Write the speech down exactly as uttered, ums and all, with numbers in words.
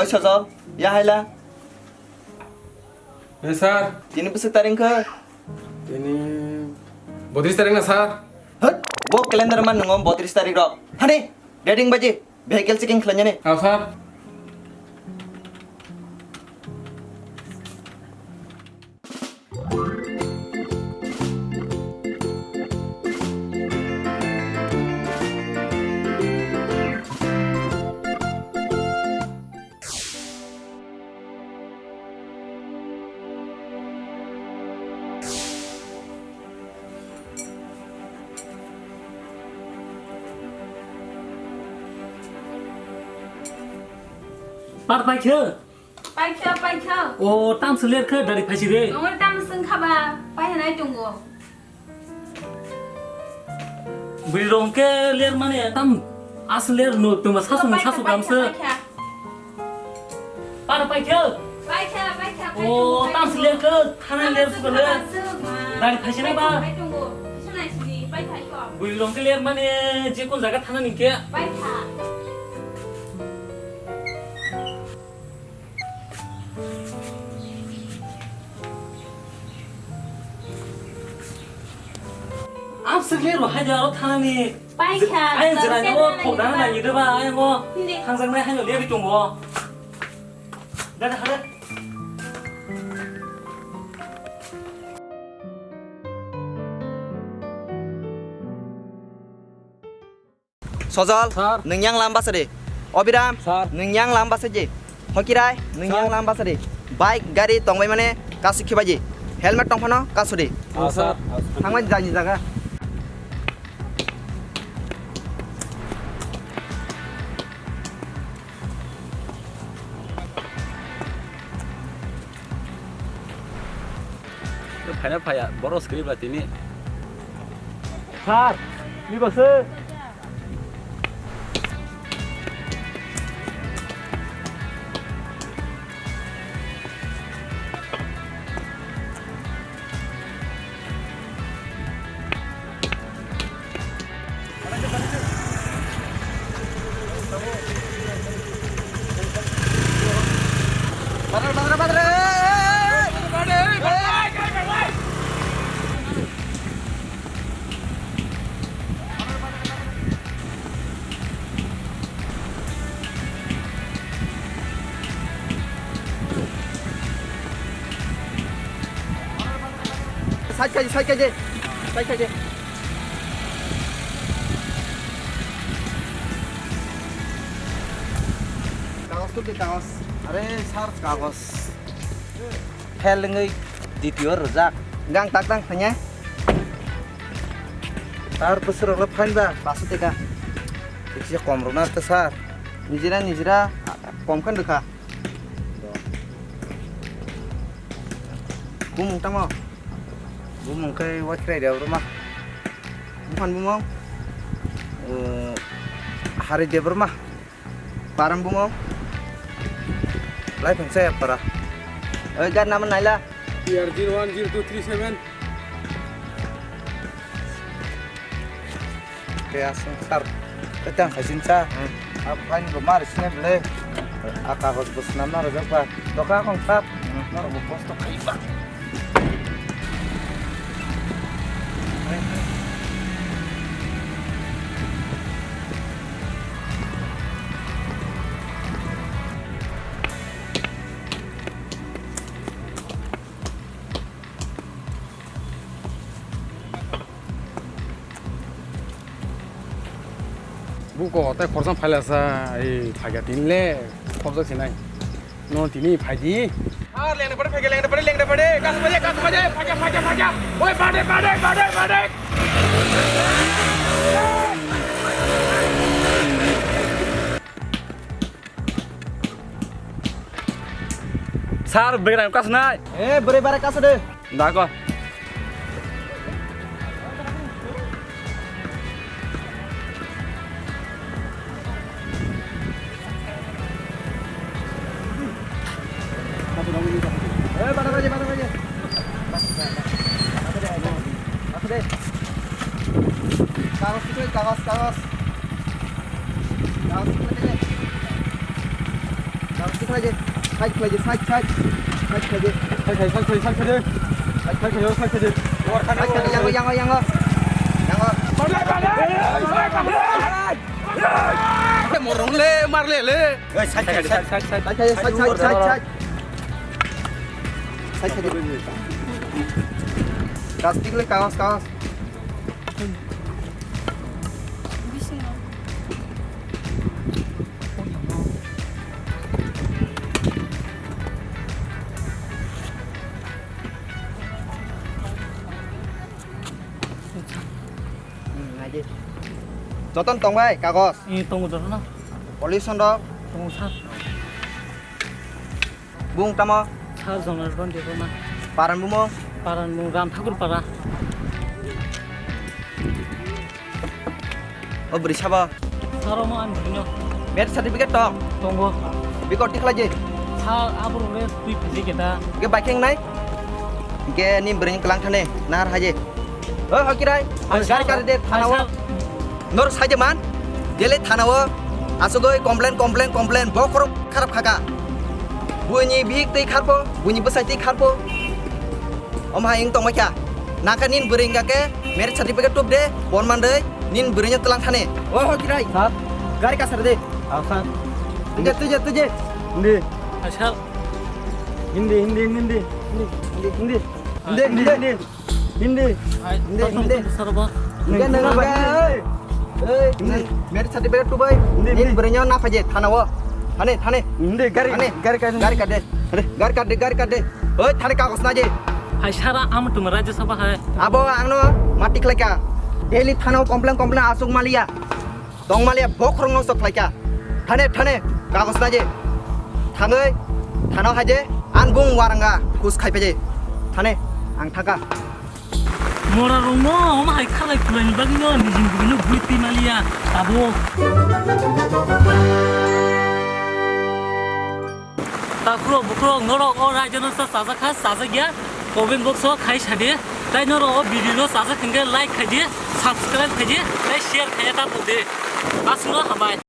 Sojol, ya haila. Eh, sir. Tini bwswk tarik kha? Tini bodris tarik na, sir. Hot, bo calendar man nungo bodris tarik rok. Hani, dating baji, vehicle checking khlanya ni. Ah, sir. Par paikhe? Paikhe, paikhe. O, tam se ler khe dari phaisi re. Ongol tam sung khaba, paikhe nai tungo. Bwrwi rong khe ler mani tam as ler no tuma sasu sasu kam se. Para paikhe. Paikhe, paikhe. O, tam se ler khe thana ler su le. Dari phaisi na ba. Bwrwi rong khe ler mani je kun jaga thana ning khe. Ang swkli rw hai da aro thani. Paikha, ayang jera ni o thok dana nai de ba ayang o. Hindi. Thangjaknai hai no lebi tongo. Dada hada. Sojol, sir. Nwng yang lamba sadi. Obiram, sir. Nwng yang lamba sadi. Hokirai, nwng yang lamba sadi. Bike, gari tongbai mane kasu khibaji. Helmet tongphano kasudi. Ah, sir. Thangbai jani jaga. Phaina phaya, borok swkaiba tini. Sir, ni bwswk? Side khaidi, side khaidi, side khaidi. Kagos tubdi, kagos. Are sir, kagos. Fail wngwi D T O rwjak. Gang tak tang thangya. Tar bwswk rok le fine ba? Paso teka. Kisa kom rwna ta sir. Nijira nijira kom khan rwkha. Bumung tamo? Bumung khe Waikrai Debbarma. Buphan bumung? O, Hari Debbarma. Param bumung? Lai phang saya para. Oi, gar nama naila? T R zero one zero two three seven. Kaya sung sar. Ketang khasin sa. Hmm. Apa ni bo mar sini bele. A kagos bo swnamna rwjak ba. Doka kong sap. Hmm. Norok bo kosto khai ba. Buko tai khorsa phailasa, ei phaikha tini le khobjak sinai. No tini phaidi. Ar lengda pade phaikha, lengda pade, lengda pade. Kas baje, kas baje, phaikha, phaikha, phaikha. Oi pade, pade, pade, pade. Sir, bwrwi rang kasu nai. Eh, bwrwi bara kasu de. Dago. Eh, bara baje, bara baje. Kasu de. Kasu de. Kagos, kagos, kagos. Kagos, kagos. Side khlai di, side khlai di, side, side. Side khlai di. Side khlai, side khlai, side khlai di. Side khlai, side khlai di. Side khlai di, yango, yango, yango. Yango. Morong le, mar le, le. Side khlai di, side, side, side. Side khlai di, side, side, side, side. Side khlai di. Plastic le, kagos, kagos. Hmm, nai di. Joton tong bai kagos? Eh, tongo jotono. Pollution rok? Tongo sir. Bung tamo? Sir Jonathan Debbarma. Paran bumung? Paran bumung Ram Thakur Para. O bwrwi sabo? Sir omo ani bwrwino. Marriage certificate tong? Tongo. Bikor tikhlai je? Sir, aborok le twi phai je keta. Ge bai khe wngnai? Ge ni bwrwini kwlang thani nahar hai je. O Hokirai, hai gari sir. Kari de thana o. Hai sir. Nor sai je man? Daily thana o. Asugoi complain, complain, complain. Bokhorok kharap khaka. Buini bihik tei kharpo, buini bwsai tei kharpo. Om hai wng tongma kha. Nangkha nin bwrwi wngkha khe marriage certificate tup de, bon man de, nin bwrwino twlang thani. O Hokirai. Sir. Gari kasar de. Ah, sir. Tuje, tuje, tuje. Hindi. Hai sir. Hindi, hindi, hindi. Hindi, hindi. Hindi, hindi. Hindi. Hindi. Hindi, hindi. Hindi, hindi. Hindi, hindi. Ei, hindi. Marriage certificate tubai. Hindi, hindi. Nin bwrwino na phaje, thana o. Thani, thani. Hindi, gari, thani. Gari ka, gari ka de. Thani, gari ka de, gari ka de. Oi, thani kagos na je. Hai sir, am tum Rajya Sabha hai. Abo angno mati khlaika. Daily thana o complain, complain asuk maliya. Tongmaliya bokhorok no sok khlaika. Thane, thane, kagos naje. Thangwi, thano haje, an bung waranga, kus khai peje. Thane, ang thaka. Mora rungno, om hai khalai khulai ni bagwi no, nijin bugwi no bui twi maliya, abo. Takhurok bukhurok norok o raijano sa chajak kha, chajak ya, comment box o khai sadi. Tai norok o video no chajak hwnkhe like khai di, subscribe khai di, tai share khai ta tong di. Aswkno hambai.